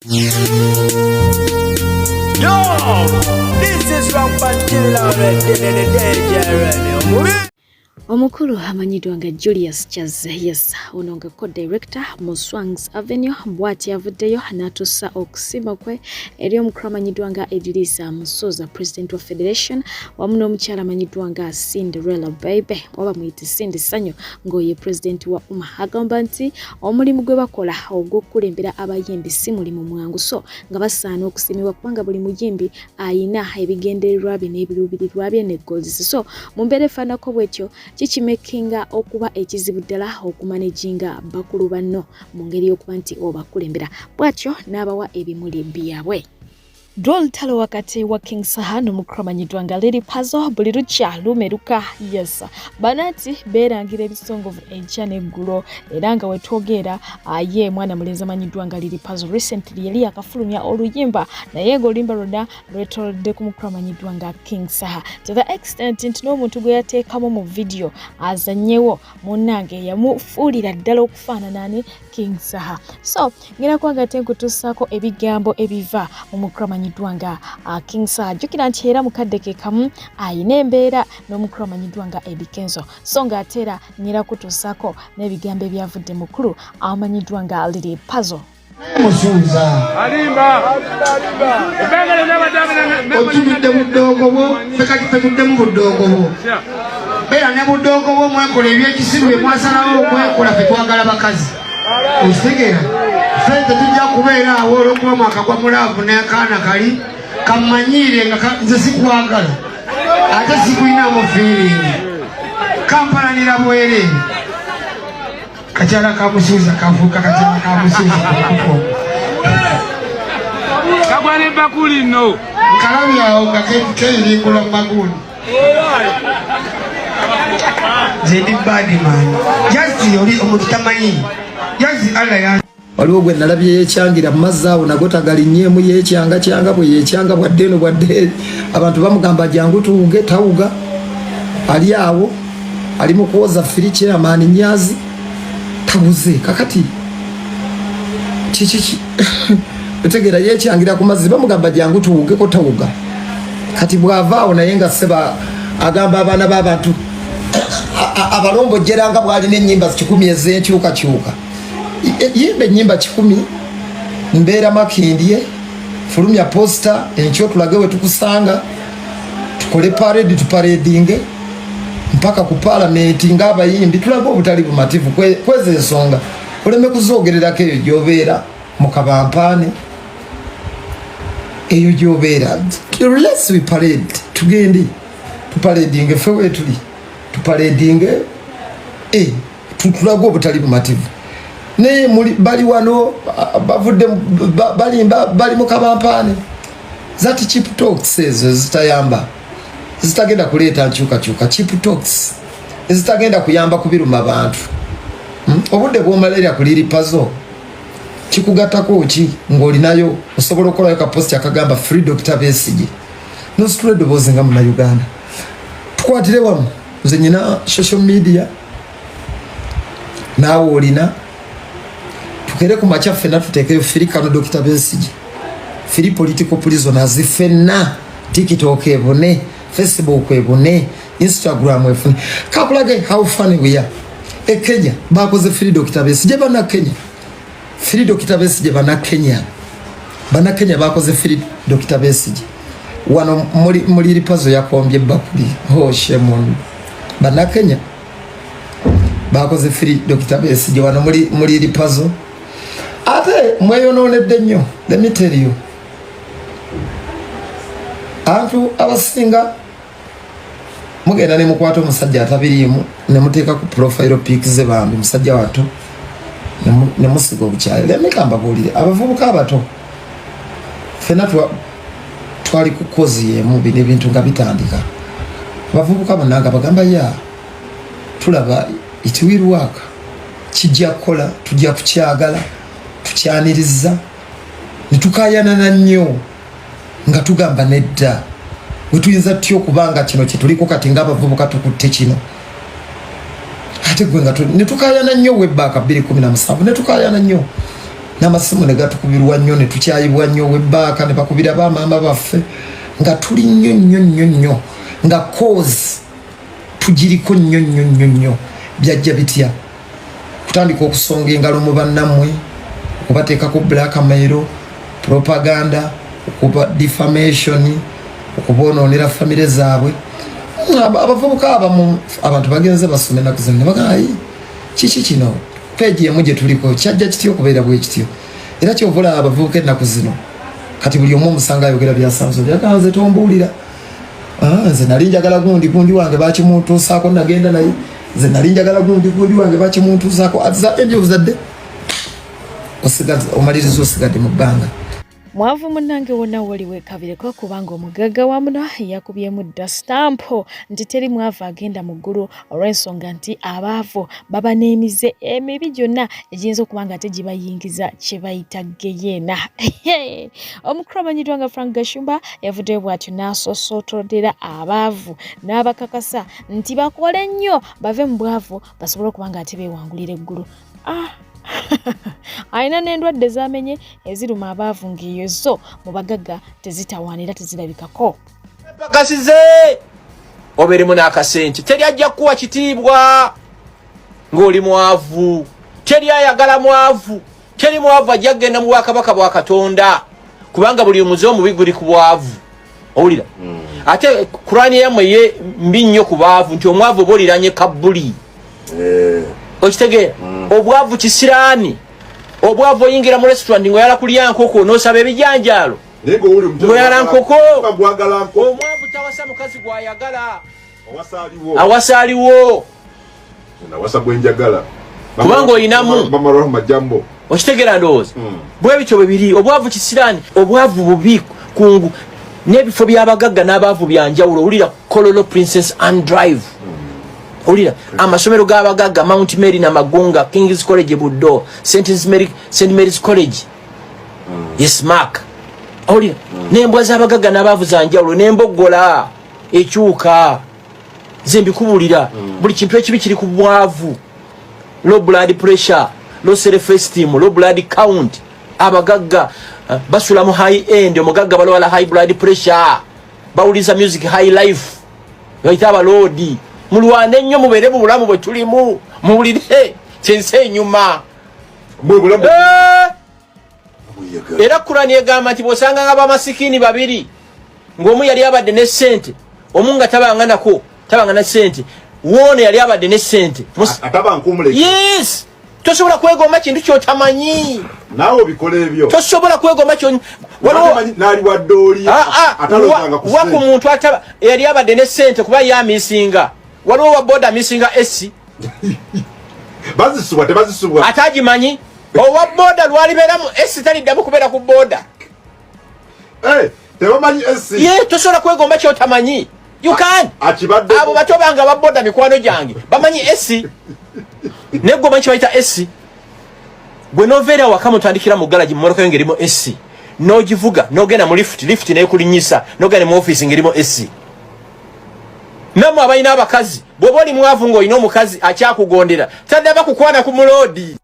Yo, this is Rampant Omukulu amanyiddwa nga Julius Kyazze ono nga co-director mu Swangs Avenue bw'ati avuddeyo n'atuusa okusiima kwe eri omukulu amanyiddwa nga Edirisa Musoza, president wa federation, wamu n'omukyala amanyiddwa nga Cinderella Baby oba muyite Cindy Sanyu ng'oye president wa UMA. Agamba nti omulimu gwe bakola ogw'okukulembera abayimbi si mulimu mwangu, so nga basaana okusiimibwa kubanga buli muyimbi ayina ebigendererwa bye n'ebiruubirirwa bye ne goals. So mu mbeera efaanako bwetyo kikimekinga okuba ekizibu ddala okumanaginga bakulu banno mu ngeri y'okuba nti obakulembera, bw'atyo n'abawa ebimuli byabwe. Dwa olutalo wakati wa King Saha n'omukulu amanyiddwa nga Lady Pazo buli lukya lumeruka. Yes, bananti beerangira ebisongovu enkya n'eggulo, era nga wetwogeera ye mwana mulenzi amanyiddwa nga Lady Pazo recently yali yakafulumya oluyimba, naye ng'oluyimba lwonna lwetoolodde ku mukulu amanyiddwa nga King Saha, to the extent nti n'omuntu gwe yateekamu mu vidiyo azannyewo munnange yamufuulira ddala okufaanana ne King Saha. So ngenda kuba nga ate nkutuusaako ebigambo ebiva mu mukulu amanyiddwa nga King Saha. Jjukira nti era mukadde ke kamu ayina embeera n'omukulu amanyiddwa nga Eddy Kenzo, so ng'ate era ngenda kutuusaako n'ebigambo ebyavudde mukulu amanyiddwa nga Lil Pazo. Musuuza otulidde budoogo bwo, ffe kati ffe tuddemu budoogo bwo, beera ne budoogo bwo, mwekola ebyekisiru bye mwasalawo okwekola. Ffe twagala bakazi, okitegeera? Ffe tetujja kubeera awo olwokuba mwakagwa mu love n'akaana kali kamanyiire nga nze sikwagala ate sikulinamu feeling, kampalanira bwereere. Kakyala kamusuuza kafuuka kakyala kamusuuza kukuko. Kagwa n'ebbakuli nno. Nkalabye awo nga keyiringula mu magundi. Nze ndi badman, just oli omuntu tamanyi, just Allah ya Waliwo gwe nalabye yekyangira mu mazzi awo, nago tagalinnyeemu, yekyanga kyanga bwe yekyanga, bwadde eno bwadde eri. Abantu bamugamba jangu tuwuge, tawuga, ali awo ali mu kwoza free chairman Nyazi tabuze. Kakati kikiki otegeera, yekyangira ku mazzi, bamugamba jangu tuwugeko, tawuga. Kati bw'ava awo naye nga seba agamba abaana b'abantu abalombojjeranga bw'alina ennyimba 100 ez'enkyukakyuka. Yimba ennyimba 100, mbeera Makindye, fulumya poster enkyo tulage we tukusanga, tukole parade, tuparedinge mpaka ku paalamenti ng'abayimbi, tulage obutali bumativu kweza ensonga, oleme kuzoogererako eyo gy'obeera mu kabampaane, eyo gy'obeera. Let's we parade, tugende tuparedinge, ffe weetuli tuparedinge, tutulage obutali bumativu. Naye bali wano bavudde balimba, bali mu kabampaane. That cheap talks ezo zitayamba, zitagenda kuleeta nkyukakyuka, cheap talks ezitagenda kuyamba kubiruma bantu. Obudde bw'omalirira ku Lil Pazo kikugattako ki ng'olinayo osobola okukolayo ka post akagamba "Free Dr Besigye", nositula eddoboozi nga Munnayuganda? Tukwatire wamu. Nze nyina social media, naawe olina. Tukere ku makya ffenna tuteekeyo "Free Kano Dr Besigye, free political prisoners", ffenna. TikTok ebune, Facebook ebune, Instagram efune. Kakulage how funny we are. E Kenya bakoze "Free Dr Besigye". Bana Kenya, "Free Dr Besigye". Bana Kenya, bana Kenya bakoze "Free Dr Besigye". Wano muli Lil Pazo yakombye bakuli. Oh, shame on bana Kenya, bakoze "Free Dr Besigye". Wano muli Lil Pazo ate mweyononedde nnyo. Let me tell you, abantu abasinga mugenda ne mukwata omusajja atabiriimu ne muteeka ku profile pic ze, bambi musajja wattu, ne musiga obukyali. Lemeka mbabuulire, abavubuka abato, fena twali ku kozi yemu. Bino ebintu nga bitandika, abavubuka bonna nga bagamba, "Ya, tulaba it will work, kijja kukola, tujja kukyagala, tukyaniriza." Ne tukayanana nnyo nga tugamba, "Nedda, bwe tuyinza tutya okuba nga kino kyetuliko kati ngaabavubuka tukutte kino?" Ate gwe nga ne tukayana nnyo webbaaka 217 ne tukayana nnyo. N'amasimu ne gatukubirwa nnyo, ne tukyayibwa nnyo webbaaka, ne bakubira bamaama baffe nga tuli nnyo nnyo nnyo nnyo, nga cause tugiriko nnyo nnyo nnyo nnyo. Byajja bitya kutandika okusonga engalo mu bannammwe, okubateekako blackmail, propaganda, okuba defamation, okubonoonera famire zaabwe? Abavubuka abamu, abantu bagenze basoma ennaku zino ne bagamba, "Kiki kino? Peegi emu gye tuliko kyajja kitya okubeera bwe kityo?" Era kyova olaba abavubuka ennaku zino kati buli omu omusanga ayogera byasanzo byagamba, "Nze tombuulira. Ah, nze nali njagala gundi, gundi wange bakimuntuusaako, nagenda naye. Nze nali njagala gundi, gundi wange bakimuntuusaako." At the end of the day omaliriza osigadde mu bbanga. Mwavu munnange, wonna woli weekabireko, kubanga omugagga wa muno yakubyemu dda sitampo nti teri mwavu agenda mu ggulu, olw'ensonga nti abaavu baba n'emize emibi gyonna egiyinza okuba nga tegibayingiza kye bayita geyeena. Omukulu amanyiddwa nga Frank Gashumba yavuddeyo bw'atyo n'asosootolera abaavu n'abakakasa nti bakole nnyo bave mu bwavu basobole okuba nga ate beewangulira eggulu. Ah, alina n'endwadde zamenye eziruma abaavu ng'eyo zo mu bagagga tezitawaanira, tezirabikako. Gasize obeeremu n'akasente, teri ajja kukuwa kitiibwa ng'oli mwavu. Teri ayagala mwavu, teri mwavu ajja kugenda mu bwakabaka bwa Katonda, kubanga buli omuze omubi guli ku bwavu. Owulira? Ate Kurani yammwe ye mbi nnyo ku baavu, nti omwavu oba oliranye kabbuli. Okitegeera? Obwavu kisiraani. Obwavu oyingira mu restaurant ng'oyala kulya nkoko, n'osaba ebijanjaalo ng'oyala nkoko. Omwavu tawasa mukazi gw'ayagala, awasa aliwo. Nawasa gwenjagala. Kubanga oyinamu. Mama Rahma, jambo. Okitegeera? Ndowooza bwe bityo bwe biri. Obwavu kisiraani, obwavu bubi kungu. N'ebifo by'abagagga n'abaavu byanjawulo. Owulira Kololo Princess Anne Drive, owulira amasomero g'abagagga Mount Mary Namagunga, Kings College Buddo, St Mary, St Mary's College, yes, Mark. Owulira n'embwa z'abagagga n'abaavu zanjawulo, n'emboggola ekyuka. Nze mbikubuulira, buli kintu ekibi kiri ku bwavu. Low blood pressure, low self esteem, low blood count. Abagagga basula mu high end. Omugagga balwala high blood pressure, bawuliza music high life, bayita abaloodi. Mulwane nnyo mubeere mu bulamu bwe tulimu, muwulire kyensi enyuma. Mwe bulamu. Era Kurani egamba nti bw'osanganga bamasikini babiri ng'omu yali abadde ne ssente, omu nga tabanga nako, tabanga na ssente, woona yali abadde ne ssente. Ataba nkumuleke. Yes, tosobola kwegomba kintu kyotamanyi. Naawe obikola ebyo. Tosobola kwegomba kyo waliwo Naali wadde oli Ah, ah, atalozanga ku wa ku ssente. muntu ataba yali abadde ne ssente, kuba ye amisinga. Waliwo wa boda amisinga esi. Bazisubwa, tebazisubwa. Ate agimanyi owa boda lwalibeeramu esi taliddamu kubeera ku boda. Eh, tebamanyi esi. Ye tosobola kwegomba kyotamanyi, you can. Akibadde. Abo bato bange aba boda mikwano gyange bamanyi esi, naye gwe omanyi kyebayita esi? Gwe noveera waka, mutandikira mu galagi, mu motoka yo ngerimu esi, n'ogivuga n'ogenda mu lift, lift nekulinyisa, n'ogenda mu office ngerimu esi. Nammwe abalina abakazi, bw'oba oli mwavu ng'olina omukazi akyakugondera, taddaba kukwana ku muloodi.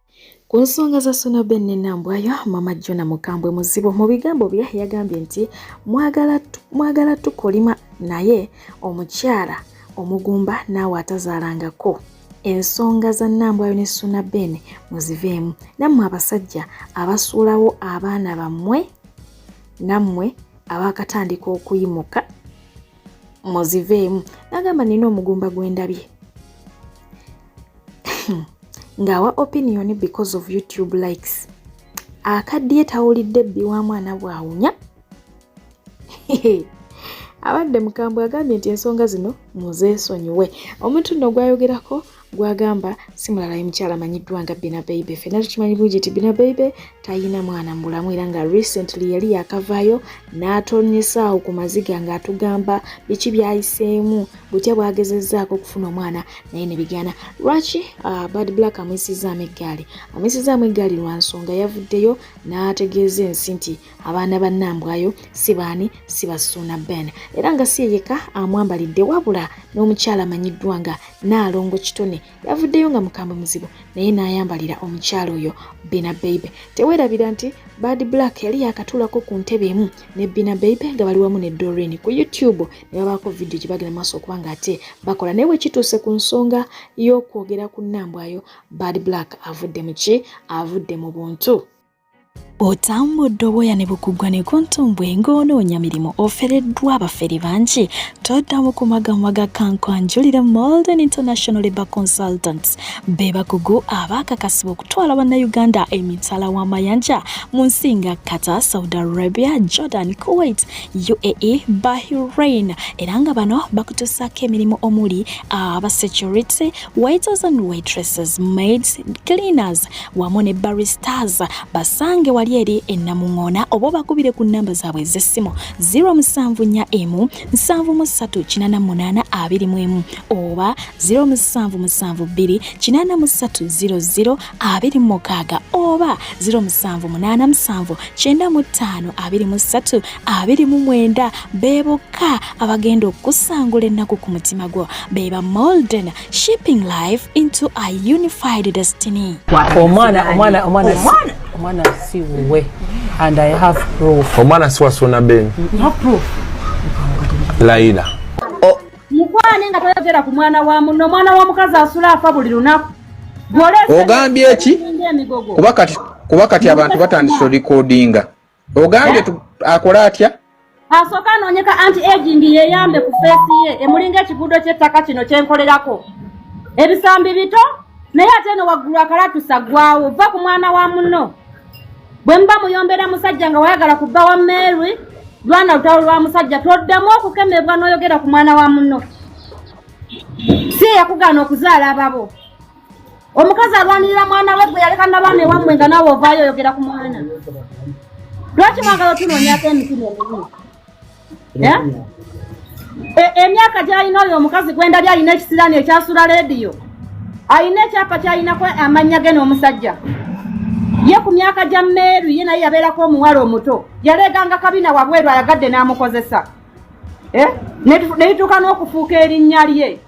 Ku nsonga za Suna Ben ne Nambwayo, Mama Jona mukambwe muzibu mu bigambo bye. Yagambye nti mwagala tukolima, naye omukyala omugumba naawe atazaalangako. Ensonga za Nambwayo ne Suna Ben muziveemu. Nammwe abasajja abasuulawo abaana bammwe, nammwe abakatandika okuyimuka, muziveemu. Nagamba nina omugumba gwendabye ng'awa opinion because of YouTube likes. Akaddiye tawulidde bbi wa mwana bw'awunya. Abadde mukambwe, agambye nti ensonga zino muzeesonyiwe. Omuntu nno gwayogerako, gwagamba si mulala, ye mukyala amanyiddwa nga Bina Baby. Ffenna tukimanyi bulungi nti Bina Baby tayina mwana mu bulamu, era nga recently yali yakavaayo n'atonyesaawo ku maziga ng'atugamba biki by'ayiseemu, butya bw'agezezzaako okufuna omwana naye ne bigaana. Lwaki Bad Black amuyisizaamu eggaali? Amuyisizaamu eggaali lwa nsonga yavuddeyo n'ategeeza ensi nti abaana ba Nambwayo si baani? Si Basuuna Ben. Era nga si yekka amwambalidde, wabula n'omukyala amanyiddwa nga Naalongo Kitone. Doreen yavuddeyo nga mukambwe muzibu naye n'ayambalira omukyala oyo Bina Baby. Teweerabira nti Bad Black yali yakatuulako ku ntebe emu ne Bina Baby nga bali wamu ne Doreen ku YouTube ne babaako vidiyo gye bagenda maaso okuba nga ate bakola naye bwe kituuse ku nsonga y'okwogera ku Nambwayo Bad Black avudde mu ki avudde mu buntu. Otambudde obwoya ne bukuggwa ne kuntumbwe ng'onoonya mirimu ofereddwa abafere bangi toddamu kumagamaga kankwanjulira Molden International Labour Consultants be bakugu abaakakasibwa okutwala bannayuganda emitala w'amayanja mu nsi nga Qatar, Saudi Arabia, Jordan, Kuwait, UAE, Bahrain era nga bano bakutuusaako emirimu omuli aba security, waiters and waitresses, maids, cleaners wamu ne baristas. Basange wali eri enamuŋoona oba obakubire ku nnamba zaabwe ez'essimu 0741 73 88 21 oba 0772 83 00 26 oba 0787 95 23 29. Be bokka abagenda okusangula ennaku ku mutima gwo. Be ba Molden, shipping life into a unified destiny. Omwana, omwana, omwana, omwana si wuwe and I have proof. Omwana si wa Suna Ben. No proof. Layira. Mukwane nga toyogera ku mwana wa munno. Omwana w'omukazi asula afa buli lunaku. Ogambye ki? Kuba kati abantu batandise orikodinga. Ogambye akole atya? Asooka anoonyeka anti aging yeyambe ku face ye emulinga ekiguudo ky'ettaka kino kyenkolerako ebisambi bito naye ate eno waggulu akalatusa ggwawo. Va ku mwana wa munno. Bwe muba muyombera musajja nga wayagala kubba wa Mary, lwana lutalo lwa musajja, toddamu okukemebwa n'oyogera ku mwana wa munno. Si yakugaana okuzaala ababo. Omukazi alwanirira mwana we gwe yaleka nabaana ewammwe nga naawe ovaayo oyogera ku mwana. Lwaki mwagala otunoonyako emitima emibi? Emyaka gy'alina oyo omukazi gwendabye alina ekisiraani ekyasula leediyo, alina ekyapa kyalinako amannya ge n'omusajja ye. Ku myaka gya Meeru ye naye yabeerako omuwala omuto, yaleeganga kabina wabweru ayagadde n'amukozesa, ne lituuka n'okufuuka erinnya lye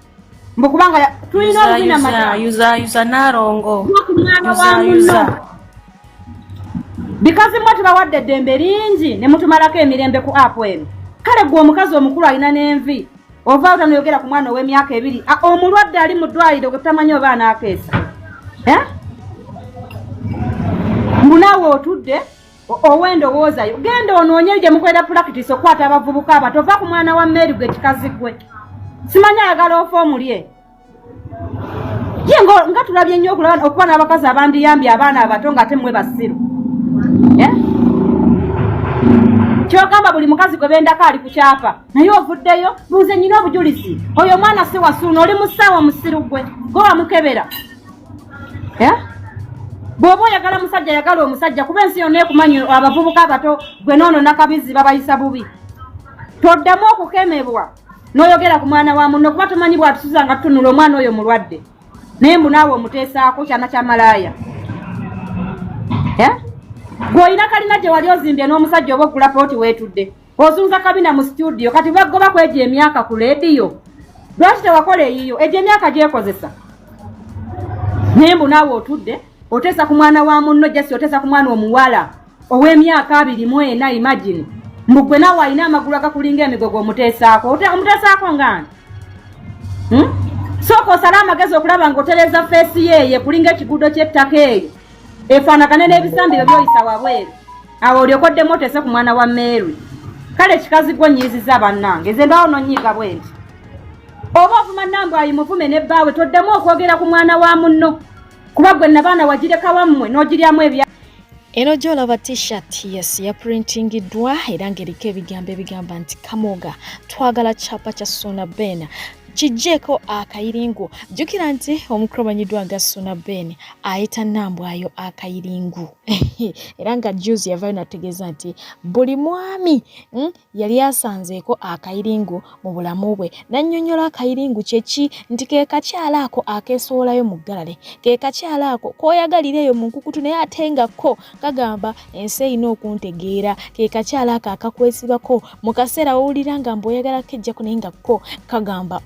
mbu kubanga tulina olubina mata. Yuzayuza Nalongo. Ku mwana wa munno. Bikazi mwe tubawadde eddembe lingi ne mutumalako emirembe ku app eno. Kale gwe omukazi omukulu alina n'envi ovaawo tanoyogera ku mwana ow'emyaka 2, omulwadde ali mu ddwaliro gwe tutamanyi oba anaakeesa. Mbu naawe otudde ow'endowoozayo genda onoonye gye mukolera practice okukwata abavubuka abato. Ova ku mwana wa Mary gwe kikazi gwe simanyi ayagala ofa omulye ye nga tulabye nnyo okuba n'abakazi abandiyambye abaana abato ng'ate mmwe basiru. Kyogamba buli mukazi gwe bendako ali ku kyapa naye ovuddeyo buuze nyina obujulizi oyo omwana si wasuuna. Oli musaawa musiru gwe gwe wamukebera. Bw'oba oyagala musajja, yagala omusajja kuba ensi yonna ekumanyi. Abavubuka abato gwe noono nakabizi babayisa bubi. Toddamu okukemebwa n'oyogera ku mwana wa munno kuba tomanyi bw'atusuza nga tutunula omwana oyo mulwadde naye mbu naawe omuteesaako kyana kya malaaya. Gw'olina kalina gye wali ozimbye n'omusajja oba ogula pooti weetudde ozunza kabina mu studio. Kati bagoba kwegyo emyaka ku leediyo, lwaki tewakola eyiyo? Egyo emyaka gyekozesa naye mbu naawe otudde oteesa ku mwana wa munno. Jasi oteesa ku mwana omuwala ow'emyaka 24. Imagine, mbu gwe naawe alina amagulu agakulinga emigogo omuteesaako. Omuteesaako nga nti sooka osale amagezi okulaba ng'otereeza face yeeyo ekulinga ekiguudo ky'ettaka eyo efaanagane n'ebisambi byo byoyisa wabweru awo olyoka oddemu oteese ku mwana wa Mary. Kale kikazi gwo nyiiziza bannange, nze ndwawo nonyiiga bwe nti oba ovuma Nambwayi muvume ne bbaawe. Toddamu okwogera ku mwana wa munno kuba gwe nabaana wagireka wammwe n'ogiryamu ebya Eno gy'olaba t-shirt, yes, yaprintingiddwa era ng'eriko ebigambo ebigamba nti Kamoga twagala kyapa kya Suna Ben kijjeeko akayiringu. Jjukira nti omukulu omanyiddwa nga Suna Ben ayita Nambwayo akayiringu era nga juzi yavaayo nategeeza nti buli mwami yali asanzeeko akayiringu mu bulamu bwe, nannyonnyola akayiringu kyeki nti ke kakyala ako akeesowolayo mu ggalale, ke kakyala ako k'oyagalira eyo mu nkukutu naye ate nga ko kagamba ensi erina okuntegeera, ke kakyala ako akakwesibako mu kaseera wowulira nga mbu oyagala kejjako naye nga ko kagamba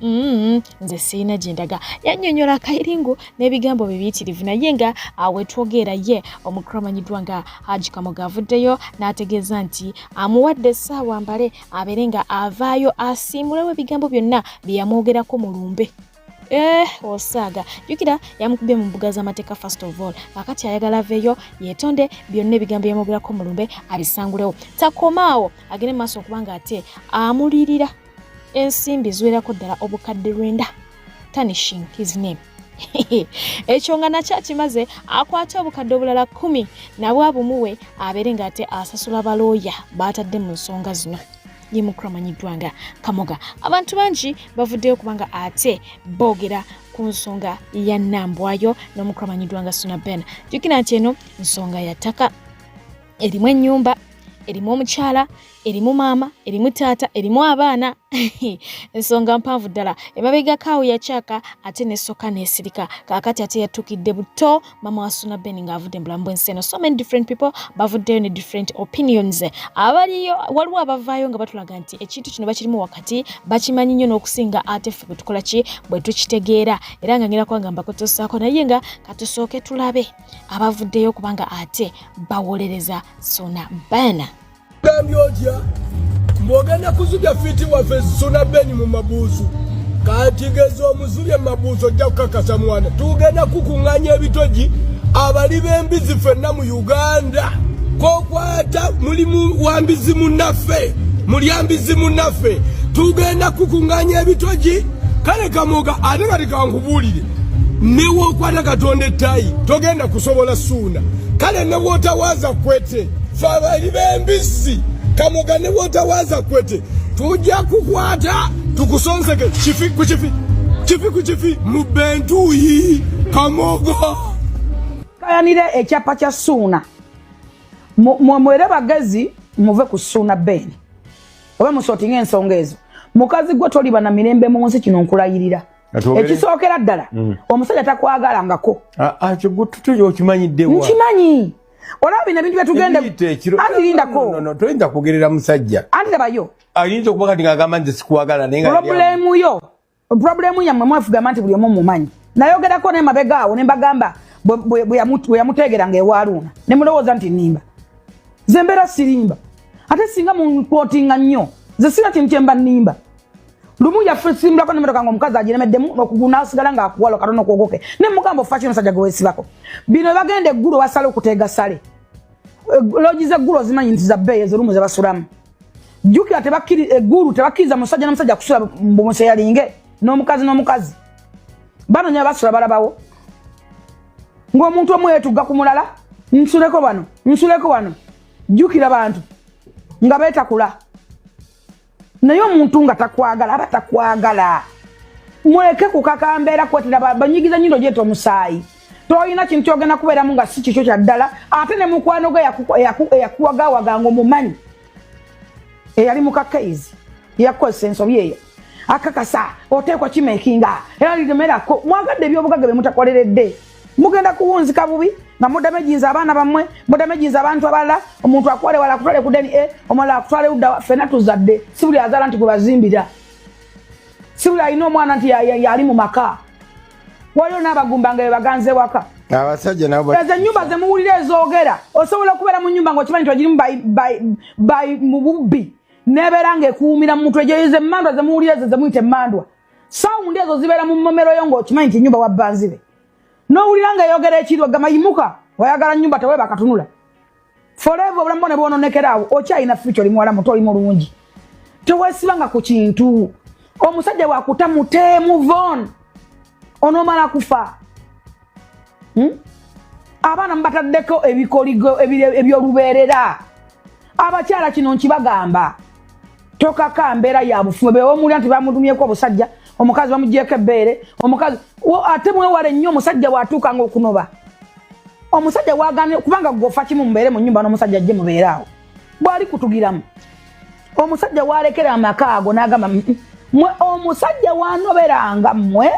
Nze sirina gye ndaga. Yannyonnyola akayiringu n'ebigambo bibiyitirivu, naye nga wetwogeera ye omukulu amanyiddwa nga Haji Kamoga avuddeyo n'ategeeza nti amuwadde essaawa mbale abeere nga avaayo asiimulewo ebigambo byonna bye yamwogerako mu lumbe. Osaaga jjukira yamukubye mu mbuga z'amateeka first of all, kakati ayagala aveeyo yeetonde byonna ebigambo byamwogerako mu lumbe abisangulewo, takomaawo agende mu maaso okuba nga ate amulirira ensimbi ziwerako ddala obukadde 9, tarnishing his name. Ekyo nga nakyo akimaze, akwate obukadde obulala 10 nabwo abumuwe abeere ng'ate asasula balooya baatadde mu nsonga zino. Ye mukulu amanyiddwa nga Kamoga. Abantu bangi bavuddeyo kubanga ate boogera ku nsonga ya Nambwayo n'omukulu amanyiddwa nga Suna Ben. Jjukira nti eno nsonga ya ttaka, erimu ennyumba, erimu omukyala, erimu maama, erimu taata, erimu abaana. Ensonga mpanvu ddala. Emabegako awo yakyaka ate nesooka nesirika, kaakati ate yatukidde buto maama wa Suna Ben ng'avudde mu bulamu bw'ensi eno. So many different people bavuddeyo ne different opinions. Abaliyo, waliwo abavaayo nga batulaga nti ekintu kino bakirimu wakati, bakimanyi nnyo n'okusinga ate ffe bwe tukola ki, bwe tukitegeera. Era nga ngenda kubanga mbakutuusaako, naye nga katusooke tulabe abavuddeyo kubanga ate bawolereza Suna Ben. Gambye otya mbw'ogenda kuzubya fiiti waffe Suna Ben mu mabuusu? Kati geza omuzubye mu mabuusu, ojja kukakasa mwana. Tugenda kukuŋŋanya ebitogi, abali b'embizi ffenna mu Uganda, kokwata mulimu wa mbizi munnaffe, mulya mbizi munnaffe. Tugenda kukuŋŋanya ebitogi. Kale Kamoga, ate kati kankubuulire, newokwata Katonda ettayi togenda kusobola Suuna. Kale ne bwotawaaza kwete, fe abali b'embizzi, Kamoga, ne bwotawaaza kwete, tujja kukwata tukusonseke kifi ku kifi, kifi ku kifi mu bentuuyi, Kamoga. Kayanire ekyapa kya Suuna. Mwere bagezi, muve ku Suuna Ben oba musortinga ensonga ezo. Mukazi gwe toliba na mirembe mu nsi kino, nkulayirira. Ekisookera ddala, omusajja takwagalangako. Okimanyiddewa? Nkimanyi. Olaba bino ebintu byetugenda, anti lindako. Toyinza kwogerera musajja. Anti labayo. Ayinza okuba kati ng'agamba nze sikwagala, naye nga Problem yo, problem yammwe, mwefugamba nti buli omu mumanyi. Nayogerako ne mabega awo ne mbagamba bwe yamuteegeranga ewaaluuna, ne mulowooza nti nnimba. Nze mbeera sirimba, ate singa munkwotinga nnyo, nze sina kintu kyemba nnimba. Lumu yasimbulako nemotoka nga omukazi agiremeddemu okugulu, nasigala ngaakuwala katono kwogoke, ne mugamba, "Ofa kino musajja gwe weesibako bino?" Bagenda eggulo, basale okuteega sale. Lodge z'eggulu ozimanyi nti za bbeeyi, ezo room ze basulamu. Jjukira eggulu tebakkiriza musajja n'omusajja kusula bumuseyalinge n'omukazi n'omukazi. Banonya basula balabawo ng'omuntu omu yeetugga ku mulala, nsuleko wano, nsuleko wano. Jjukira bantu nga beetakula, naye omuntu nga takwagala aba takwagala. Muleke kukaka mbeera kwetera banyigiza nyindo gyeta omusaayi. Tolina kintu kyogenda kubeeramu nga si kikyo kya ddala. Ate ne mukwano gwe eyakuwagawaga nga omumanyi, eyali mukakeizi, yakukozesa ensobi eyo, akakasa oteekwa kimekinga era liremerako. Mwagadde ebyobugagga bye mutakoleredde, mugenda kuwunzika bubi nga mudamejinza abaana bammwe, mudamejinza abantu abalala. Omuntu akwale wala, akutwale ku DNA, omulala akutwale ludda. Ffenna tuzadde, si buli azaala nti gwe bazimbira, si buli alina omwana nti yali mu maka. Waliwo n'abagumba nga bebaganze waka. Abasajja nabo. Ezo ennyumba zemuwulira ezoogera, osobola okubeera mu nyumba ng'okimanyi nti ogirimu mu bubbi, nebeera ng'ekuwumira mu mutwe. Ezo emmandwa zemuwulira, ezo zemuyita emmandwa, sound ezo zibeera mu mmomero yo ng'okimanyi nti ennyumba wabba nzibe, n'owulira ng'eyogera ekiro, gamba yimuka, oyagala nyumba teweeba katunula forever. Obulamu bwo ne bwononekera awo. Okyalina future, oli muwala muto, oli mulungi, teweesibanga ku kintu. Omusajja wakuta muteemu von onoomala kufa. Abaana mubataddeko ebikoligo ebyolubeerera. Abakyala kino nkibagamba, tokaka mbeera ya bufumbo. Bewomulira nti bamudumyeko obusajja, omukazi bamugyeko ebbeere, omukazi ate mwewale nnyo omusajja bw'atuukanga okunoba. Omusajja wagane kubanga gwofa kimu, mubeere mu nyumba n'omusajja ajje mubeere awo bwali kutugiramu. Omusajja walekera amaka ago n'agamba, mwe omusajja wanoberanga." Mmwe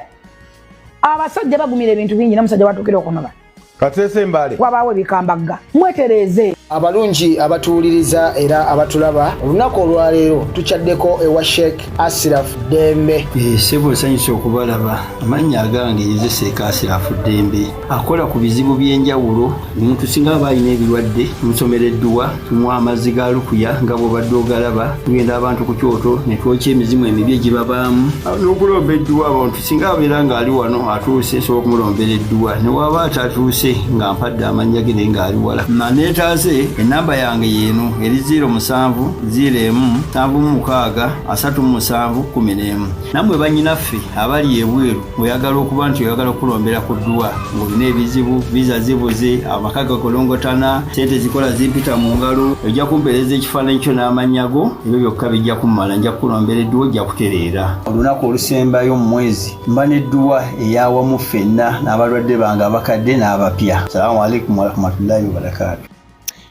abasajja bagumira ebintu bingi, n'omusajja watuukira okunoba Kateese Mbale. Wabaawo ebikambagga, mwetereeze. Abalungi abatuwuliriza era abatulaba, olunaku olwaleero tukyaddeko ewa Sheikh Asiraf Ddembe. Eh, ssebo nsanyuse okubalaba. Amannya agange nze Sheikh Asiraf Ddembe, akola ku bizibu by'enjawulo. Omuntu singa aba alina ebirwadde, tumusomera edduwa, tumuwa amazzi ga lukuya nga bw'obadde ogalaba, tugenda abantu ku kyoto ne twokya emizimu emibi egibabaamu n'okulomba edduwa. Abantu singa abeera ng'ali wano atuuse, nsobola okumulombera edduwa, ne waba atatuuse nga mpadde amannya ge naye ng'ali wala naneetaase. Ennamba yange yeeno eri 07 01 76 37 11. Nammwe bannyinaffe abali ebweru, oyagala okuba nti oyagala okukulombera ku dduwa ng'olina ebizibu, viza zibuze, amaka gakolongotana, sente zikola zimpita mu ngalo, ojja kumpeereza ekifaananyi kyo n'amannya go, ebyo byokka bijja kummala, nja kukulombera edduwa ojja kutereera. Olunaku olusembayo mu mwezi mba n'edduwa ey'awamu ffenna n'abalwadde bange abakadde n'abapya. Salaamu alaikum warahmatullahi wabarakaatu.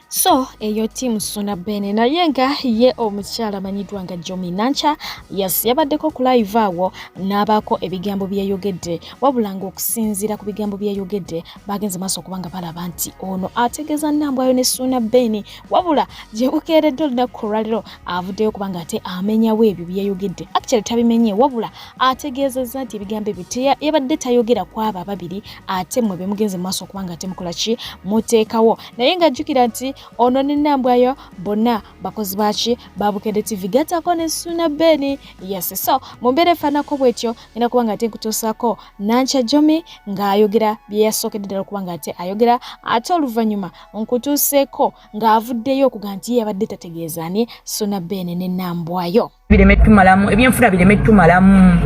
So eyo team Suna Bene, naye nga ye omukyala amanyiddwa nga Jomi Nancha, yes, yabaddeko ku live awo n'abaako ebigambo byeyogedde, wabula ng'okusinziira ku bigambo byeyogedde bagenze maaso okuba nga balaba nti ono ategeeza Nambwayo ne Suna Bene. Wabula gye bukeeredde olunaku olwaliro avuddeyo okuba nga ate amenyawo ebyo byeyogedde. Actually tabimenye, wabula ategeezezza nti ebigambo ebyo yabadde tayogera ku abo ababiri, ate mmwe be mugenze maaso okuba nga ate mukola ki, muteekawo. Naye nga jjukira nti ono ne Nambwayo bonna bakozi baki ba Bukedde TV, gattako ne Ssuuna Ben. Yes, so mu mbeera efaanako bwetyo ngenda kuba nga ate nkutuusaako Nankya Jomi ng'ayogera bye yasookedde ddala okuba nga ate ayogera, ate oluvannyuma nkutuuseeko ng'avuddeyo okuga nti ye yabadde tategeeza ani Ssuuna Ben ne Nambwayo. Bireme tumalamu ebyenfuna, bireme tumalamu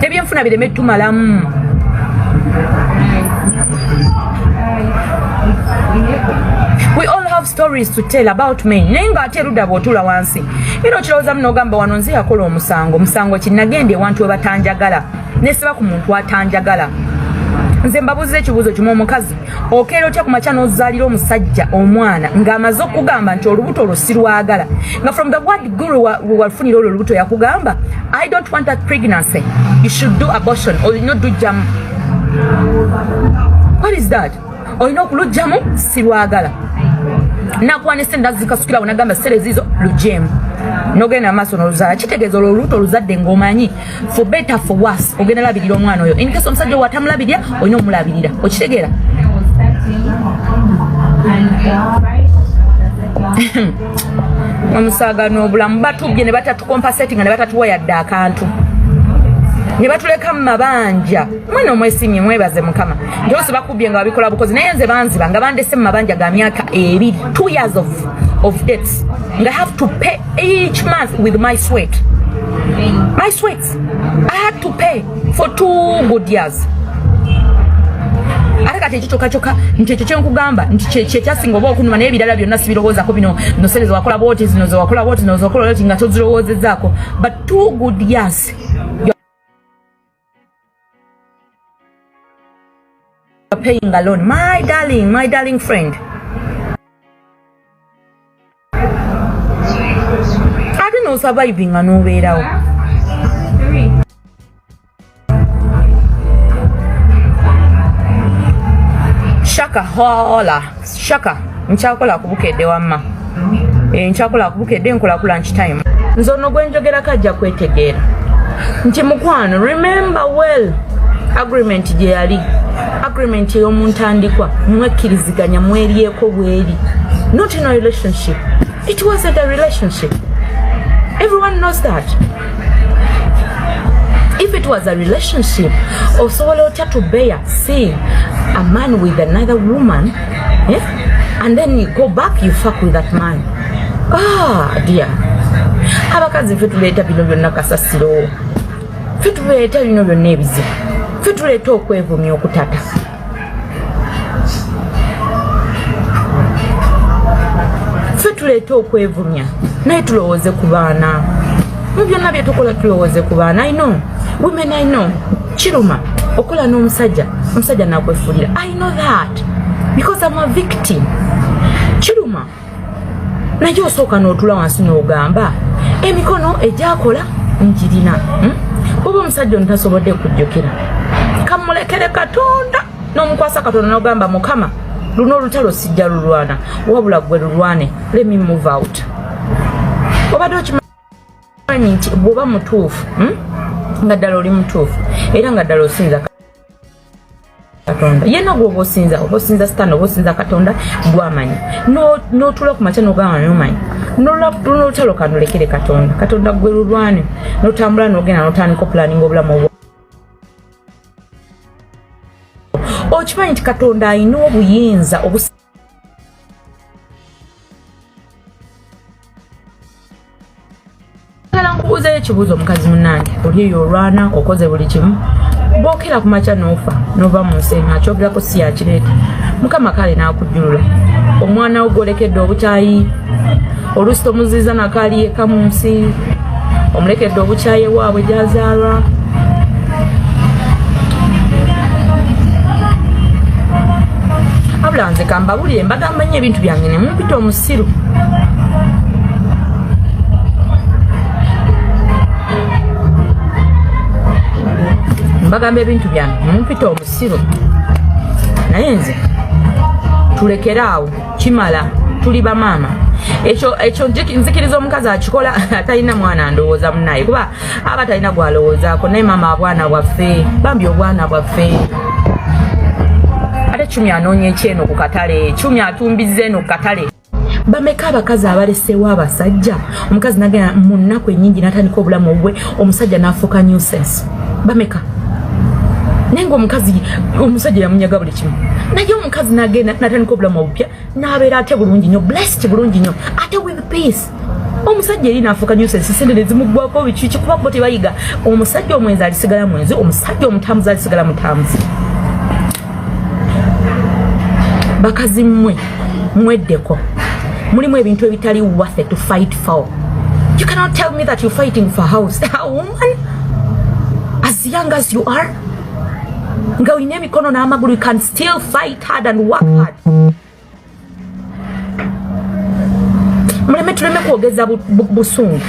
ebyenfuna, bireme tumalamu. We all have stories to tell about men, naye ng'ate erudda bw'otuula wansi era okirowoozamu n'ogamba, wano nze yakola omusango. Musango ki? Nagenda ewantu we batanjagala, nesiba ku muntu atanjagala. Nze mbabuuza ekibuuzo kimu: omukazi okeera otya ku makya n'ozaalira omusajja omwana ng'amaze okugamba nti olubuto olwo sirwagala, nga from the word go wewafunira olwo olubuto yakugamba, "I don't want that pregnancy, you should do abortion, olina odujjamu"? What is that? Olina okulugjamu, sirwagala. Nakuwa ne sente zikasukirawo, nagamba sente zizo lugyemu, nogenda amaaso noluzaala. Kitegeeza olwo olubuto oluzadde ng'omanyi for better for worse ogenda labirira omwana oyo. In case omusajja owo atamulabirira, olina omulabirira. Okitegeera? Omusaaga n'obulamu batubye ne batatucompensate nga ne batatuwa yadde akantu, ne batuleka mu mabanja. Mwana omwesimye, mwebaze Mukama nti osi bakubye nga babikola bukozi, naye nze banziba nga bandese mu mabanja ga myaka 2, 2 years of debts, nga have to pay each month with my sweat, my sweat. I had to pay for 2 good years. Ate kati ekyo kyokka kyokka nti ekyo kyenkugamba nti kyekyasinga oba okunuma, naye ebirala byonna sibirowoozako. Bino no sente zewakola bwoti, zino zewakola bwoti, zino zewakola bwoti, nga tozirowoozezaako, but 2 good years you're paying alone, my darling, my darling friend. Ate nosurvivinga n'obeerawo. Shaka hola shaka, nkyakola kubukedde wamma. Eh, nkyakola kubukedde, nkola ku lunch time. Nze ono gwe njogerako ajja kwetegeera nti mukwano, remember well agreement gye yali agreement ey'omu ntandikwa, mwekkiriziganya, mweryeko bweri, not in a relationship. It wasn't a relationship, everyone knows that. If it was a relationship, osobola otya to bear seeing a man with another woman, eh? And then you go back, you fuck with that man? Ah dear, abakazi ffe tuleeta bino byonna kasasiro, ffe tuleeta bino byonna ebizibu, ffe tuleeta okwevumya okutata, ffe tuleeta okwevumya. Naye tulowooze ku baana mu byonna bye tukola, tulowooze ku baana. I know women, I know kiruma okola n'omusajja, omusajja nakwefuulira. I know that because I'm a victim. Kiruma, naye osooka n'otula wansi n'ogamba emikono egyakola ngirina, Oba omusajja ono tasobodde kujjukira, kamulekere Katonda, n'omukwasa Katonda n'ogamba, Mukama, Luno olutalo sijja lulwana, wabula gwe lulwane. Let me move out. Obadde okimanyi nti bw'oba mutuufu, Nga ddala oli mutuufu era nga ddala osinza Katonda, yenna gwoba osinza, oba osinza sitaani oba osinza Katonda, gwamanyi. N'otuula ku makya n'ogamba nomanyi n'olutalo kanulekere Katonda, Katonda gwe lulwane, n'otambula n'ogenda n'otandika opulaninga obulamu obwo. Okimanyi nti Katonda alina obuyinza obusi Njagala nkubuuzeyo ekibuuzo omukazi munnange, oli eyo olwana okoze buli kimu, bwokera ku makya n'ofa n'ova mu nsi eno, akyogerako si yakireeta Mukama, kale n'akujjulula omwana wo gwolekedde obukyayi, oluusi tomuziiza nakaali yekka mu nsi, omulekedde obukyayi ewaabwe gyazaalwa. Wabula nze kambabulire, mbagamba nnyo ebintu byange ne mumpita omusiru. Mbagamba ebintu byange mumpita omusiru, naye nze tulekere awo, kimala, tuli bamaama. Ekyo ekyo nzikiriza omukazi akikola atalina mwana, ndowooza munaye kuba aba talina gwalowoozaako, naye maama abwana bwaffe, bambi obwana bwaffe. Ate Cumi anoonya ekyeno ku katale, Cumi atumbiza eno ku katale. Bameka abakazi abaleseewo abasajja, omukazi nagenda mu nnaku ennyingi n'atandika obulamu obwe, omusajja n'afuuka nuisance? Bameka? Naye nga omukazi omusajja yamunyaga buli kimu, naye omukazi nagenda natandika obulamu obupya, n'abeera ate bulungi nnyo, blessed bulungi nnyo, ate with peace. Omusajja eri n'afuuka nuisance, sente nezimuggwako, biki kikuba bo tebayiga. Omusajja omwenzi alisigala mwenzi, omusajja omutambuzi alisigala mutambuzi. Bakazi mmwe mweddeko, mulimu ebintu ebitali worth it to fight for. You cannot tell me that you're fighting for house, a woman as young as you are, nga olina emikono n'amagulu, you can still fight hard and work hard. Muleme, tuleme kwogeza busungu,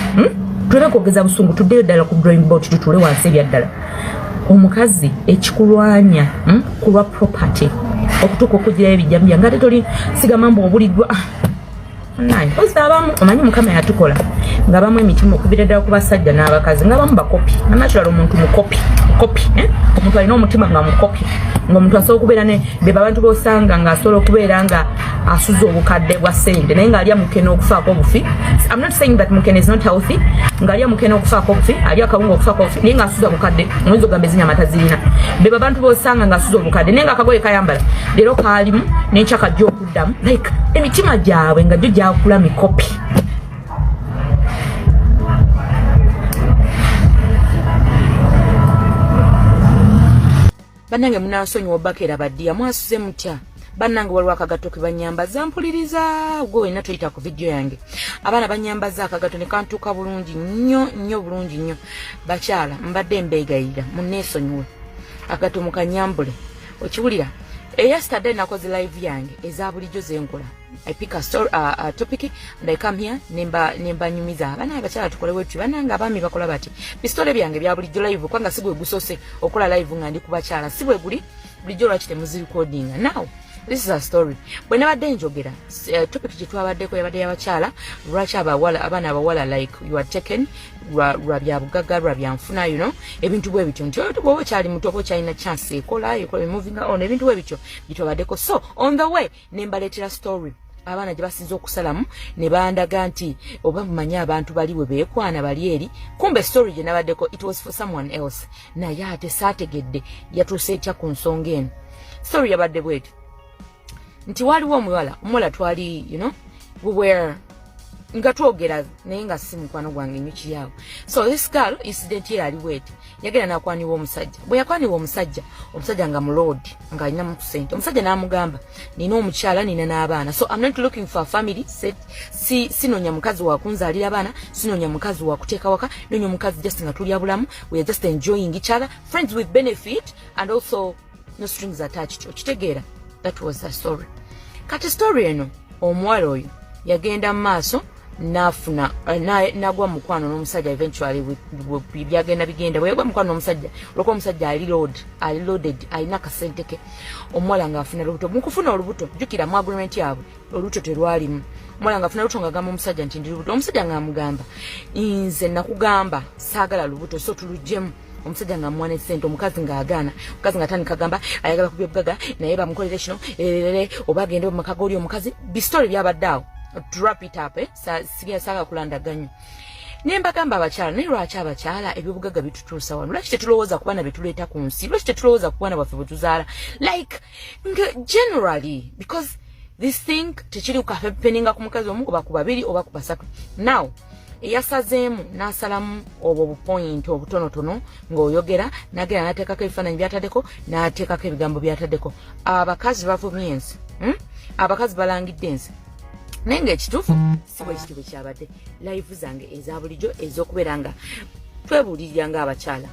Tuleme kwogeza busungu, tuddeyo ddala ku drawing board, tutuule wansi ebya ddala. Omukazi ekikulwanya, Kulwa property okutuuka okugirayo ebijambiya nga ate toli sigamba mbu obuliddwa naye ozi abamu omanyi Mukama yatukola nga bamu emitima okubira ddala ku basajja n'abakazi nga bamu bakopi natural. Omuntu mukopi kopi, eh? Omuntu alina omutima nga mukopi, ng'omuntu asobola okubeera ne beba abantu b'osanga ng'asobola okubeera nga asuza obukadde bwa ssente naye ng'alya mukene okufaako obufi. I'm not saying that mukene is not healthy. Ng'alya mukene okufaako obufi, alya akawunga okufaako obufi, naye ng'asuza bukadde, oyinza okugamba ezinyama tazirina. Beba abantu b'osanga ng'asuza obukadde naye ng'akagoye kayambala leero kaalimu n'enkya kajja okuddamu, like emitima gyabwe nga gyo gyakula mikopi. Bannange munansonyiwa obakera baddiya, mwasuze mutya bannange? Waliwo akagato ke banyambaza, mpuliriza gwe wenna toyita ku vidiyo yange. Abaana banyambaza akagato ne kantuuka bulungi nnyo nnyo, bulungi nnyo. Bakyala, mbadde mbeegayirira munneesonyiwe, akagato mukanyambule. Okiwulira, yesterday nakoze live yange eza bulijjo zenkola. I pick a story, a topic and I come here nemba nemba nyumiza abana abakyala tukole wetu, bananga abaami bakola bati, bisitole byange bya bulijjo live, kwanga si gwe gusose okola live nga ndi ku bakyala, si bwe guli bulijjo, lwaki temuzirecordinga? Now this is a story. Bwe nabadde njogera, topic gye twabaddeko yabadde y'abakyala, lwaki abawala, abaana abawala, like you are taken lwa byabugagga, lwa byanfuna, ebintu bwe bityo, nti bwoba okyali muto oba okyalina chance ekola ekola, moving on, ebintu bwe bityo byetwabaddeko. So on the way ne mbaleetera story abaana gye basinze okusalamu ne bandaga nti oba mumanyi abantu bali bwe beekwana bali eri. Kumbe story gye nabaddeko, it was for someone else, naye ate saategedde yatuuse etya ku nsonga eno. Story yabadde bweti nti waliwo omuwala twali, we were nga twogera naye nga si mukwano gwange nnyo kiri awo. So this girl, incident ye yali bweti: yagenda nakwanibwa omusajja. Bwe yakwanibwa omusajja, omusajja nga mulord, ng'alinamu ku sente, omusajja n'amugamba, "Nina omukyala, nina n'abaana, so I'm not looking for a family set. Si sinonya mukazi wa kunzaalira abaana, sinonya mukazi wa kuteeka waka, nonya omukazi just nga tulya bulamu, we are just enjoying each other, friends with benefit and also no strings attached." Okitegeera? That was the story. Kati story eno, omuwala oyo yagenda mu maaso. Nafuna nagwa mukwano n'omusajja. Eventually byagenda bigenda. Bwe yagwa mukwano n'omusajja, olwokuba omusajja ali load, ali loaded, alina akasente ke, omuwala ng'afuna lubuto. Mukufuna olubuto, jjukira mu agreement yaabwe olubuto terwalimu. Omuwala ng'afuna lubuto, ng'agamba omusajja nti ndi lubuto. Omusajja ng'amugamba, "Nze nakugamba saagala lubuto, so tuluggyemu." Omusajja ng'amuwa ne ssente, omukazi ng'agaana. Omukazi ng'atandika agamba ayagala ku byobugagga, naye bamukolere kino erere oba agende mu maka g'oli omukazi. Bi story byabadde awo. To wrap it up, sigenda saagala kulandaganyo, naye mbagamba abakyala, naye lwaki abakyala ebyobugagga bitutuusa wano? Lwaki tetulowooza ku baana betuleeta ku nsi? Lwaki tetulowooza ku baana baffe bwe tuzaala? Like nga generally, because this thing tekiri kuhappeninga ku mukazi omu oba ku babiri oba ku basatu. Now eyasazeemu n'asalamu obwo bu point obutonotono ng'oyogera, nagenda n'ateekako ebifaananyi byataddeko, n'ateekako ebigambo byataddeko, abakazi bavumye ensi, Abakazi balangidde ensi, naye ng'ekituufu si bwe kiti bwe kyabadde. Live zange eza bulijjo ez'okubeera nga twebuulirira ng'abakyala,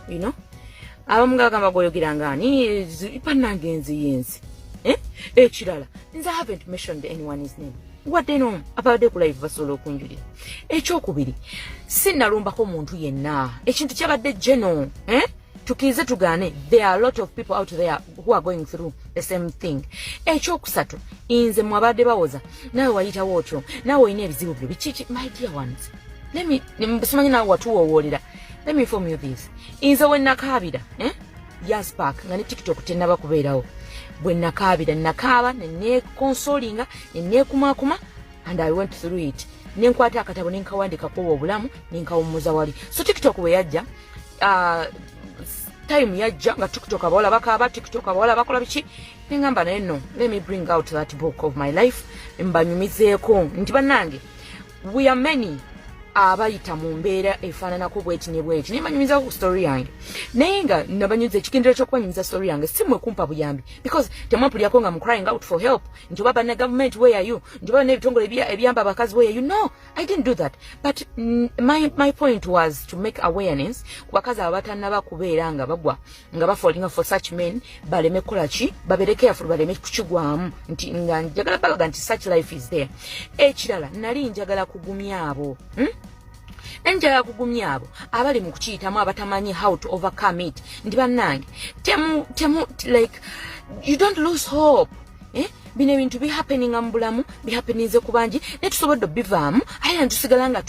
abamu nga bagamba gwoyogera nga ani, bannange enzi yensi. Eh? Ekirala, nze haven't mentioned anyone's name, wadde no abadde ku live basobola okunjulira. Ekyokubiri, sinnalumbako muntu yenna. Ekintu kyabadde geno, eh? Tukirize tugaane, there are a lot of people out there who are going through the same thing. Ekyokusatu, nze mwabadde bawoza naawe wayitawo otyo, naawe olina ebizibu byo bikiki. My dear ones, let me, simanyi naawe watuwowoolera, let me inform you this: nze we nakaabira, eh? Years back, nga ne TikTok tennaba kubeerawo, bwe nakaabira, nakaaba neneconsolinga, neneekumaakuma, and I went through it, nenkwata akatabo nenkawandikako obulamu, nenkawummuza wali. So TikTok bwe yajja, time yajja nga TikTok abawala bakaaba, TikTok abawala bakola biki, neŋŋamba naye no, let me bring out that book of my life, mbanyumizeeko nti bannange, we are many abayita mu mbeera efaananako bweti ne bweti. Naye mbanyumizako ku story yange, naye nga nabanyumiza ekigendero ky'okubanyumiza story yange si mwe kumpa buyambi, because temwampulirako nga mu crying out for help nti oba banna government, where are you, nti oba n'ebitongole ebiyamba abakazi, where are you? No, I didn't do that, but my point was to make awareness ku bakazi abo batannaba kubeera nga bagwa nga bafallinga for such men, baleme kukola ki, babeere careful, baleme kukigwamu, nti nga njagala balaga nti such life is there. Ekirala, nali njagala kugumya abo, Njagala kugumya abo abali mu kukiyitamu, abatamanyi how to overcome it, nti bannange, temu temu, like, you don't lose hope, eh? Bino ebintu bihappeninga mu bulamu, bihappeninze ku bangi, naye tusobodde obivaamu, aye era netusigala nga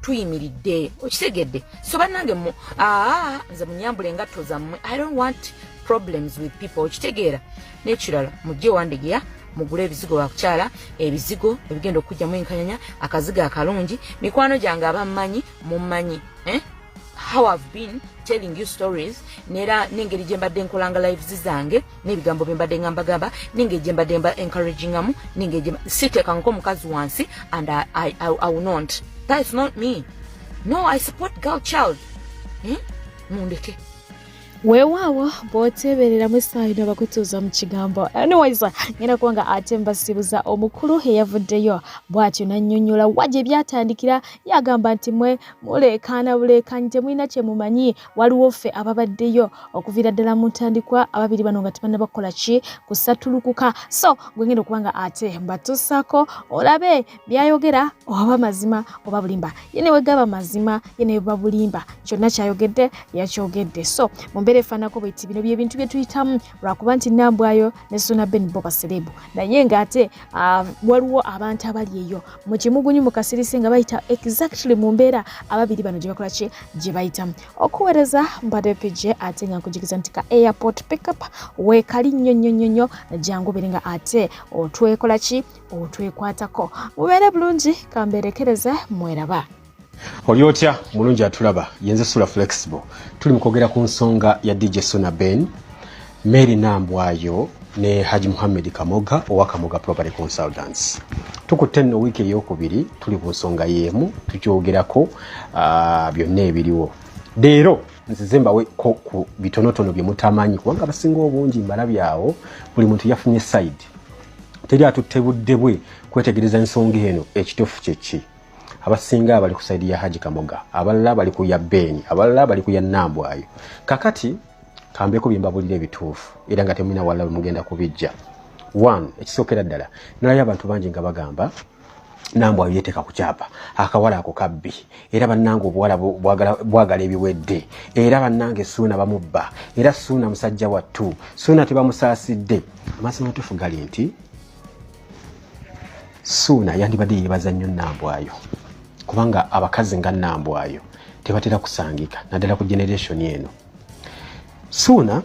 tuyimiridde. Okitegedde? So bannange, mu aa nze munyambula engatto zammwe. I don't want problems with people. Okitegeera? N'ekirala, mujje Wandegeya mugule ebizigo bakukyala, ebizigo ebigenda okujjamu enkanyanya, akazigo akalungi. Mikwano gyange abammanyi mummanyi, eh? How I've been telling you stories, nera n'engeri gye mbadde nkolanga lives zange, n'ebigambo bye mbadde nga mbagamba, n'engeri gye mbadde mba encouragingamu, n'engeri gye siteekangako omukazi wansi, and I will not. That is not me. No, I support girl child, eh? Mundeke. Weewaawo, bw'oteebereramu essaawa ino bakutuuza mu kigambo. Anyways, ngenda kuba nga ate mbasibuza omukulu eyavuddeyo bw'atyo n'annyonnyola wa gye byatandikira. Yagamba nti mwe muleekaana buleekaanyi, temulina kye mumanyi, waliwo ffe ababaddeyo okuviira ddala mu ntandikwa, ababiri bano nga tebannaba kukola ki, kusatulukuka. So gwe ngenda okuba nga ate mbatuusaako olabe byayogera oba mazima oba bulimba. Ye ne wegaba mazima, ye ne buba bulimba, kyonna kyayogedde yakyogedde. So mu mbeera efaanako bweti, bino bye bintu bye tuyitamu, lwakuba nti Nambwayo ne Suna Ben bo ba celeb, naye ng'ate waliwo abantu abali eyo mu kimugunyu, mu kasirise, nga bayita exactly mu mbeera ababiri bano gye bakola ki, gye bayitamu. Okuweereza mbadde PJ, ate nga nkujukiza nti ka airport pickup weekali nnyo nnyo nnyo nnyo. Jangu obere nga ate otwekola ki, otwekwatako. Mubeere bulungi, kambeerekereze, mweraba. Oli otya mulungi atulaba? Yenze Sula Flexible. Tuli mu kwogera ku nsonga ya DJ Suna Ben, Mary Nambwayo ne Haji Muhammed Kamoga owa Kamoga Property Consultants. Tukutte nno wiiki eyokubiri, tuli ku nsonga y'emu, tukyogerako byonna ebiriwo. Leero nzize mbaweko ku bitonotono bye mutamanyi, kubanga abasinga obungi mbalabye awo, buli muntu yafunye side, teri atutte budde bwe kwetegereza ensonga eno ekituufu kyeki. Abasinga bali ku side ya Haji Kamoga, abalala bali ku ya Beni, abalala bali ku ya Nambwayo. Kakati kambeeko bye mbabulira ebituufu, era nga temulina walala bwe mugenda kubijja. One, ekisookera ddala, nalayo abantu bangi nga bagamba Nambwayo yeteeka ku kyapa, akawala ako kabbi, era bannange obuwala bwagala ebiwedde, era bannange Suuna bamubba, era Suuna musajja wattu, Suuna tebamusaasidde. Amazima matuufu gali nti Suuna yandibadde yeebaza nnyo Nambwayo, kubanga abakazi nga Nambwayo tebatera kusangika, naddala ku generation eno. Suuna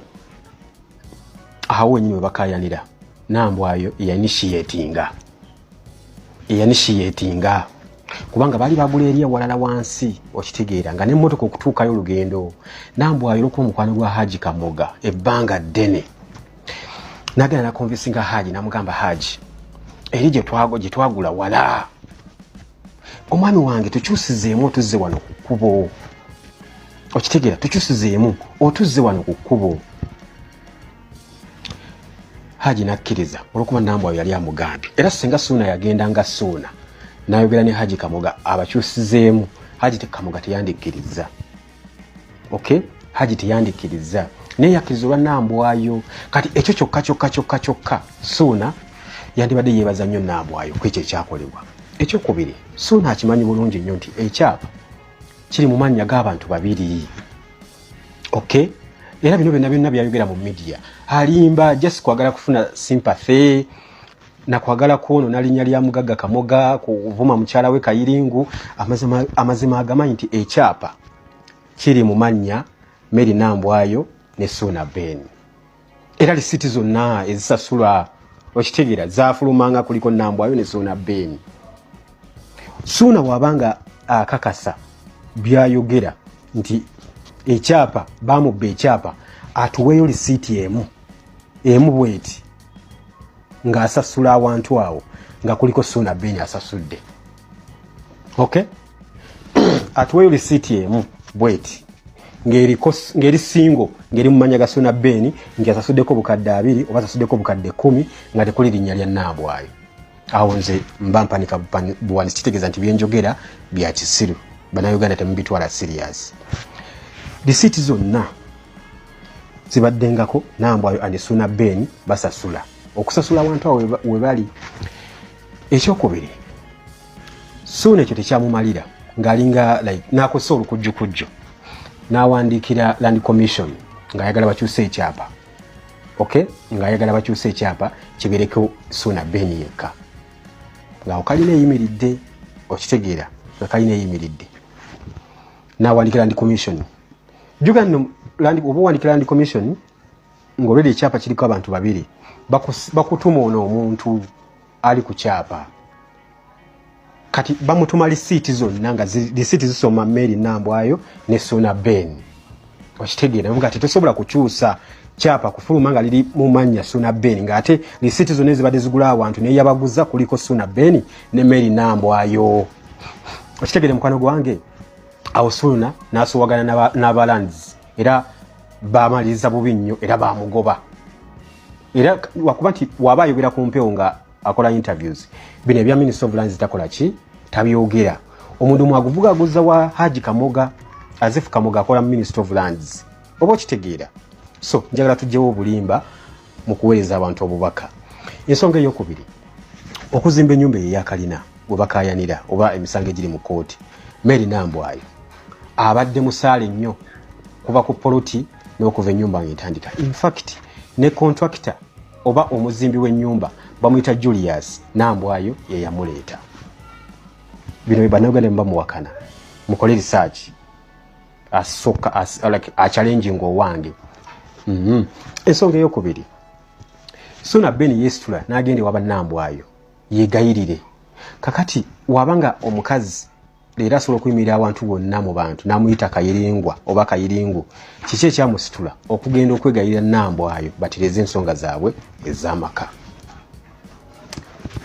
awo wenyini we bakayanira, Nambwayo yanishiyetinga kubanga baali bagula eri ewalala wansi, okitegeera, nga nemmotoka okutuukayo olugendo. Nambwayo olwokuba omukwano gwa Haji Kamoga ebbanga ddene, nagenda nakonvinsinga Haji, namugamba, "Haji, eri gye twagula wala, omwami wange tukyusizeemu otuzze wano ku kkubo, okitegeera, tukyusizeemu otuzze wano ku kkubo." Haji nakkiriza olwokuba Nambwayo yali amugambye. Era singa Suuna yagenda nga Suuna nayogera ne Haji Kamoga abakyusizeemu, Haji Kamoga teyandikkiriza. Okay, Haji teyandikkiriza, naye yakkiriza olwa Nambwayo. Kati ekyo kyokka kyokka kyokka kyokka, Suuna yandibadde yeebaza nnyo Nambwayo ku ekyo ekyakolebwa. Ekyokubiri, Suuna akimanyi bulungi nnyo nti ekyapa kiri mu mannya g'abantu babiri. Okay, era bino byonna byonna byayogera mu media alimba, just kwagala kufuna sympathy nakwagala kwonoona linnya lya mugagga Kamoga, kuvuma mukyala we Kayiringu. Amazima agamanyi nti ekyapa kiri mu mannya Mary Nambwayo ne Suuna Ben, era lisiti zonna ezisasulwa, okitegeera, zafulumanga kuliko Nambwayo ne Suuna Ben. Suuna bw'abanga akakasa byayogera nti ekyapa bamubba ekyapa, atuweeyo lisiiti emu emu bweti ng'asasula awantu awo nga kuliko Suuna Ben asasudde. Okay, atuweeyo lisiiti emu bweti ng'eri singo, ng'eri mu mannya ga Suuna Ben, ng'asasuddeko 20,000 oba asasuddeko 10,000, nga tekuli linnya lya Nambwayo. Awo nze mba mpanika buwanisi, kitegeeza nti byenjogera bya kisiru, Bannayuganda temubitwala serious. Risiiti zonna zibaddengako Nambwayo and Suuna Ben basasula, okusasula awantu awo we bali. Ekyokubiri, Suuna ekyo tekyamumalira, ng'alinga like n'akozesa olukujjukujju n'awandiikira Land Commission ng'ayagala bakyuse ekyapa. Okay, ng'ayagala bakyuse ekyapa kibeereko Suuna Ben yekka, ng'awo kalina eyimiridde, okitegeera, nga kalina eyimiridde. N'awandikira Land Commission. Jjuka nno, oba owandikira Land Commission ng'olwedi ekyapa kiriko abantu babiri, bakutuma ono omuntu ali ku kyapa. Kati bamutuma lisiiti zonna nga lisiiti zisoma Mary Nambwayo ne Suuna Ben, okitegeera, nga tetusobola kukyusa kyapa kufuluma nga liri mu mannya Suuna Ben, ng'ate lisiiti zonna ezibadde zigula awantu naye yabaguza kuliko Suuna Ben ne Mary Nambwayo, okitegeere mukwano gwange. Awo Suuna n'asowagana n'abalands, era bamaliriza bubi nnyo, era bamugoba. Era wakuba nti waba ayogera ku mpewo nga akola interviews, bino ebya Minister of Lands takola ki, tabyogera. Omuntu mwaguvuga aguza wa Haji Kamoga, Azifu Kamoga akola mu Minister of Lands, oba okitegeera. So njagala tugyewo obulimba mu kuweereza abantu obubaka. Ensonga eyokubiri, okuzimba ennyumba eyo eyakalina bwe bakayanira oba emisango egiri mu kooti, Mary Nambwayo abadde musaale nnyo kuva ku poloti n'okuva ennyumba ng'etandika. Infact ne contractor oba omuzimbi w'ennyumba bamuyita Julius Nambwayo, ye yamuleeta. Bino Bannayuganda muba muwakana, mukole research. Asooka like achallenginga owange. Ensonga eyokubiri, Suuna Ben yeesitula n'agenda ewa Bannambwayo yegayirire. Kakati wabanga omukazi leero asobola okuyimirira awantu wonna mu bantu n'amuyita Kayiringwa oba Kayiringu, kiki ekyamusitula okugenda okwegayirira Nambwayo batereze ensonga zaabwe ez'amaka?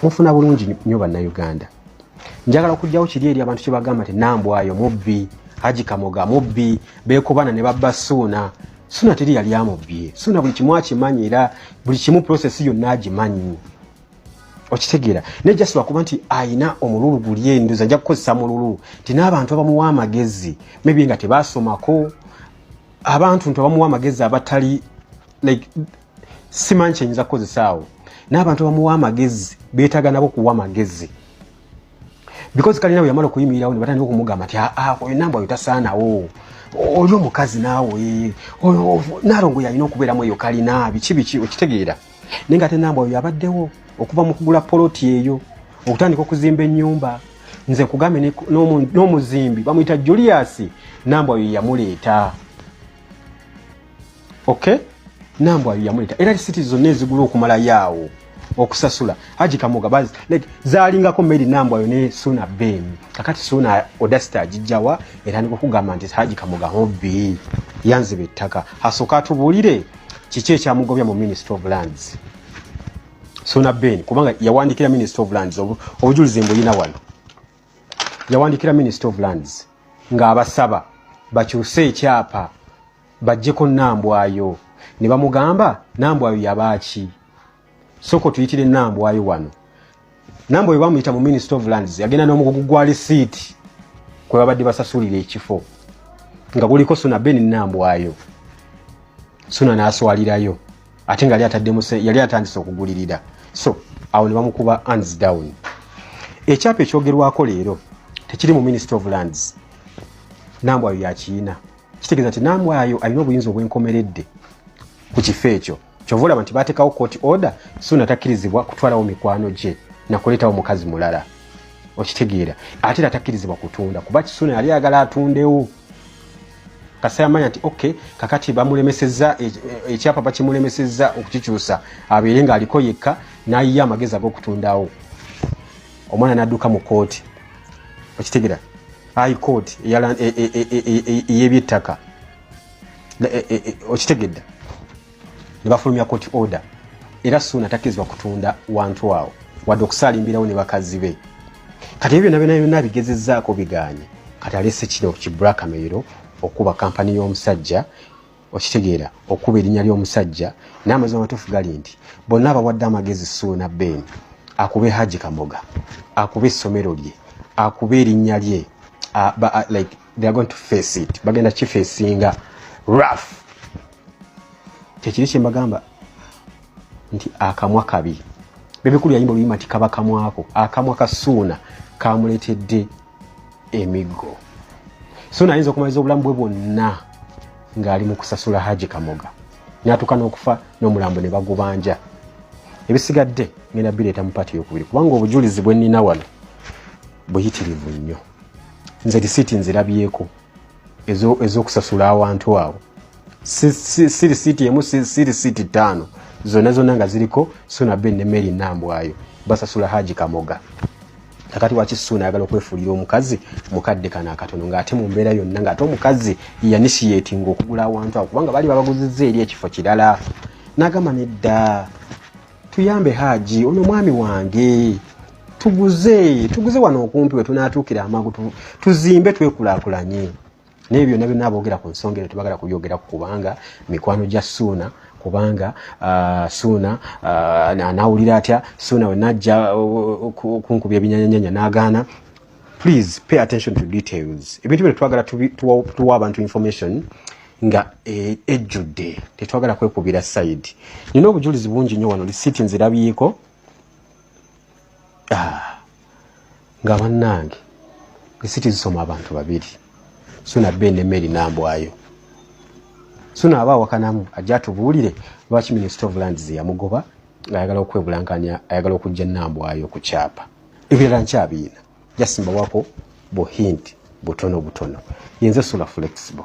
Mufuna bulungi nnyo Bannayuganda, njagala okugyawo kiri eri abantu kyebagamba nti Nambwayo mubbi, Haji Kamoga mubbi, beekobana ne babba Suuna. Suuna teri yali amubbye. Suuna buli kimu akimanyi, era buli kimu process yonna agimanyi, okitegeera. Naye just lwakuba nti ayina omululu guli, endoza nja kukozesa mululu nti n'abantu abamuwa amagezi maybe nga tebasomako, abantu nti abamuwa amagezi abatali like simanyi kyenyinza kukozesa awo, n'abantu abamuwa amagezi beetaaga nabo kuwa magezi. Because kalina bwe yamala okuyimirirawo ne batandika okumugamba nti aa oyo Nambwayo tasaanawo, oli omukazi naawe, Nalongo yalina okubeeramu eyo kalina biki biki, okitegeera. Naye nga ate Nambwayo yabaddewo okuva mu kugula poloti eyo okutandika okuzimba ennyumba. Nze nkugambye n'omuzimbi bamuyita Julius, Nambwayo yamuleeta. Okay, Nambwayo yamuleeta, era risiti zonna ezigula okumalayo awo okusasula Haji Kamoga bazi like zaalingako Mary Nambwayo ne Suna Ben. Kakati Suna audacity agijjawa era niko kugamba nti Haji Kamoga hobby yanziba ettaka. Asooka atubuulire kiki ekyamugobya mu Ministry of Lands Suna Ben, kubanga yawandikira Ministry of Lands, obujulizi mbulina wano. Yawandikira Ministry of Lands ng'abasaba bakyuse ekyapa bajjeko Nambwayo, ne bamugamba Nambwayo yabaaki, sooka otuyitire Nambwayo wano. Nambwayo bamuyita mu Ministry of Lands, yagenda n'omugugu gwa risiiti kwe babadde basasulira ekifo nga guliko Suna Ben Nambwayo. Suna n'aswalirayo ate nga yali atandise okugulirira, so awo ne bamukuba hands down. Ekyapa ekyogerwako leero tekiri mu Ministry of Lands, Nambwayo yakiyina. Kitegeeza nti Nambwayo alina obuyinza obwenkomeredde ku kifo ekyo. Kyova olaba nti bateekawo court order, Suna takkirizibwa kutwalawo mikwano gye nakuleetawo mukazi mulala, okitegeera. Ate era takkirizibwa kutunda, kuba Suna yali ayagala atundewo. Kasa yamanya nti okay, kakati bamulemesezza ekyapa, bakimulemesezza okukikyusa abeere ng'aliko yekka, n'ayiya amagezi ag'okutundawo. Omwana n'adduka mu kooti, okitegeera, High Court ey'ebyettaka, okitegedda, ne bafulumya court order. Era Suuna takkirizibwa kutunda wantu awo wadde okusaalimbirawo ne bakazi be. Kati ebyo byonna byonna byonna bigezezzaako biganye. Kati alese kino ki blackmail, okuba kampani y'omusajja, okitegeera, okuba erinnya ly'omusajja. N'amazima amatuufu gali nti bonna abawadde amagezi Suuna Ben akube Haji Kamoga, akube essomero lye, akube erinnya lye, like they are going to face it, bagenda kifacinga rough. Kyekiri kyembagamba nti akamwa kabi. Bebikulu yayimba oluyimba nti kaba kamwako. Akamwa ka Suuna kamuleetedde emiggo. Suuna ayinza okumaliza obulamu bwe bwonna ng'ali mu kusasula Haji Kamoga, n'atuuka n'okufa n'omulambo ne bagubanja. Ebisigadde ngenda bireeta mu part eyokubiri, kubanga obujulizi bwe nnina wano buyitirivu nnyo. Nze risiiti nzirabyeko ez'okusasula awantu awo, si risiiti emu, si risiiti 5, zonna zonna nga ziriko Suna Ben ne Mary Nambwayo basasula Haji Kamoga. Kakati waki Suuna ayagala okwefuulira omukazi mukadde kano akatono, ng'ate mu mbeera yonna ng'ate omukazi yainitiatinga okugula awantu awo, kubanga baali babaguzizza eri ekifo kirala, n'agamba nedda, tuyambe Haji ono mwami wange, tuguze wano okumpi we tunaatuukira amangu, tuzimbe twekulaakulanye. Naye byonna byonna aboogera ku nsonga eno tebagala kubyogeraku, kubanga mikwano gya Suuna, kubanga Suuna anaawulira atya Suuna we najja kunkubya ebinyanyanyanya n'agaana. Please pay attention to details. Ebintu bino twagala tuwa abantu information nga ejjudde, tetwagala kwekubira side. Nina obujulizi bungi nnyo wano, risiiti nzirabyeko. Nga bannange risiti zisoma abantu babiri, Suna Ben ne Mary Nambwayo. Suna aba awakanamu ajja atubuulire lwaki Minister of Lands yamugoba ng'ayagala okwebulankanya, ayagala okujja Nambwayo ku kyapa. Ebirala nkyabiina, jasimbawako buhint butono butono. Yenze Sula Flexible.